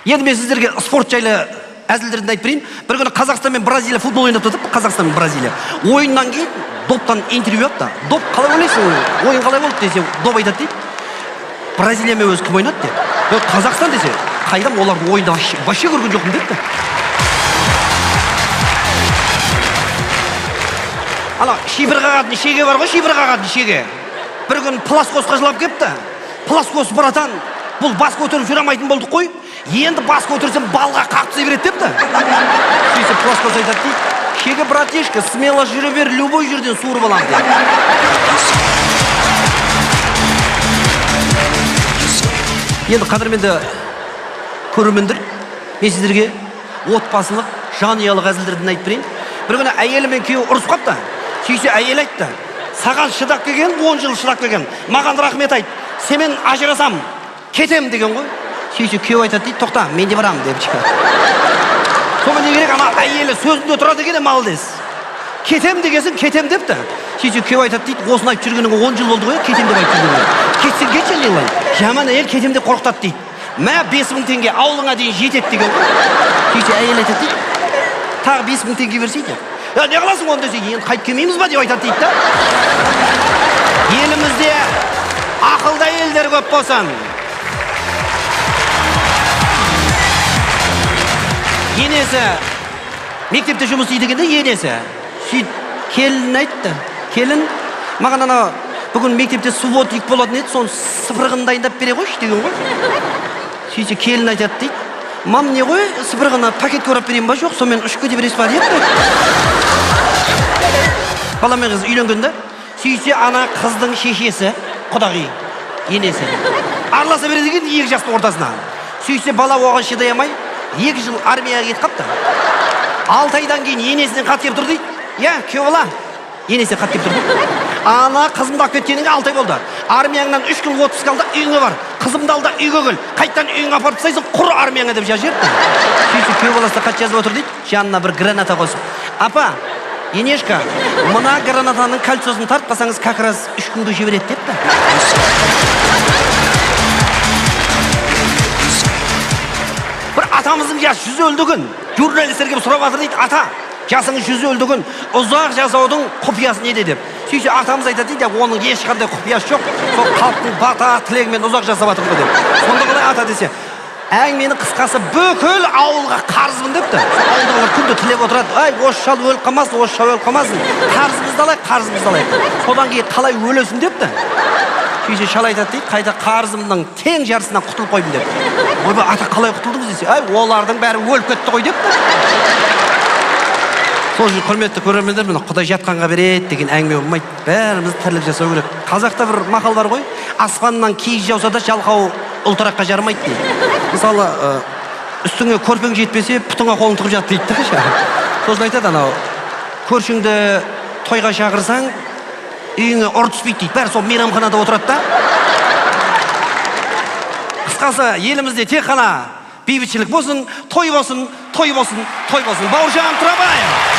Енді мен сіздерге спорт жайлы әзілдерді айтып берейін. Бір күні Қазақстан мен Бразилия футбол ойнап жатыр, Қазақстан мен Бразилия. Ойыннан кейін доптан интервью алыпты. Доп, қалай ойлайсың, ойын қалай болды десе, доп айтады дейді. Бразилиямен өзі кім ойнады деп. Қазақстан десе, қайдам, олардың ойында вообще көрген жоқпын депті. Ана шипір қағатын шеге бар ғой, шипір қағатын шеге. Бір күн плоскосқа жылап кепті. Плоскос, братан, бұл бас көтеріп жүре алмайтын болдық қой. Енді бас көтерсем балға қағып түсе береді депті. Сөйтсе плоскос айтады дейді. Шеге, братишка, смело жүре бер, любой жерден суырып аламын деп. Енді қадірменді көрермендер, мен сіздерге отбасылық, жанұялық әзілдерден айтып берейін. Бір күні әйелі мен күйеуі ұрысып қапты. Сөйтсе әйел айтты: саған шыдап келген, 10 жыл шыдап келген, маған рахмет айт, сенімен ажырасам, кетем деген ғой. Сөйтсе күйеуі айтады дейді, тоқта, мен де барамын деп. Сонымен не керек, ана әйелі сөзінде тұрады екен, молодец. Кетем дегесін кетем депті. Сөйтсе күйеуі айтады дейді, осыны айтып жүргеніңе 10 жыл болды ғой, кетем деп айтып жүргеніңе. Кетсең кетші, не қылайын? Жаман әйел кетем деп қорқытады дейді. Мә, 5000 теңге ауылыңа дейін жетеді деген ғой. Сөйтсе әйел айтады дейді, тағы 5000 теңге берсей деп. Не қыласың оны десе, енді қайтып келмейміз ба деп айтады дейді да. Елімізде ақылды әйелдер көп болсын. Енесі мектепте жұмыс істейді екен де, енесі. Сөйтіп келін айтты. Келін, маған ана бүгін мектепте субботник болатын еді, соның сыпырғын дайындап бере қойшы деген ғой. Сөйтсе келін айтады дейді, мам, не ғой, сыпырғыны пакетке орап берейін ба, жоқ, сонымен ұшып кете бересіз ба депті. Бала мен қыз үйленген да. Сөйтсе ана қыздың шешесі, құдағи, енесі араласа береді екен екі жастың ортасына. Сөйтсе бала оған шыдай алмай 2 жыл армияға кетіп қапты. 6 айдан кейін енесінен хат келіп тұр дейді. Иә, күйеу бала, енесінен хат келіп тұр дейді. Ана қызымды алып кеткеніңе 6 ай болды. Армияңнан 3 күн отпуск ал да үйіңе бар. Қызымды ал да үйге кел. Қайтадан үйіңе апарып тастайсың, құр армияңа деп жазып жіберіпті. Сөйтсе күйеу баласы хат жазып отыр дейді, жанына бір граната қосып. Апа, енешка, мына гранатаның кольцосын тартпасаңыз, как раз 3 күнге жібереді депті. Бір атамыздың жасы 150 күн. Журналистер келіп сұрап жатыр дейді, ата, жасыңыз 150 күн, ұзақ жасаудың құпиясы неде деп. Сөйтсе атамыз айтады дейді, оның ешқандай құпиясы жоқ, сол халықтың бата тілегімен ұзақ жасап жатырмын ғой деп. Сонда қалай ата десе, әңгіменің қысқасы бүкіл ауылға қарызбын депті. Сол ауылдағылар күнде тілеп отырады, ай, осы шал өліп қалмасын, осы шал өліп қалмасын, қарызымызды алайық, қарызымызды алайық. Содан кейін қалай өлесің депті. Сөйтсе шал айтады дейді, қайта қарызымның тең жартысынан құтылып қойдым деп. Ойбай, ата, қалай құтылдыңыз десе, ай, олардың бәрі өліп кетті ғой депті. Сол үшін құрметті көрермендер, міне Құдай жатқанға береді деген әңгіме болмайды. Бәріміз тірлік жасау керек. Қазақта бір мақал бар ғой, аспаннан киіз жауса да жалқау ұлтараққа жарымайды дейді. Мысалы, үстіңе көрпең жетпесе, пұтыңа қолын тығып жат дейді да. Сосын айтады анау, көршіңді тойға шақырсаң, үйіңе ұры түспейді дейді. Бәрі сол мейрамханада отырады да. Қысқасы, елімізде тек қана бейбітшілік болсын, той болсын, той болсын, той болсын. Бауыржан Турабаев.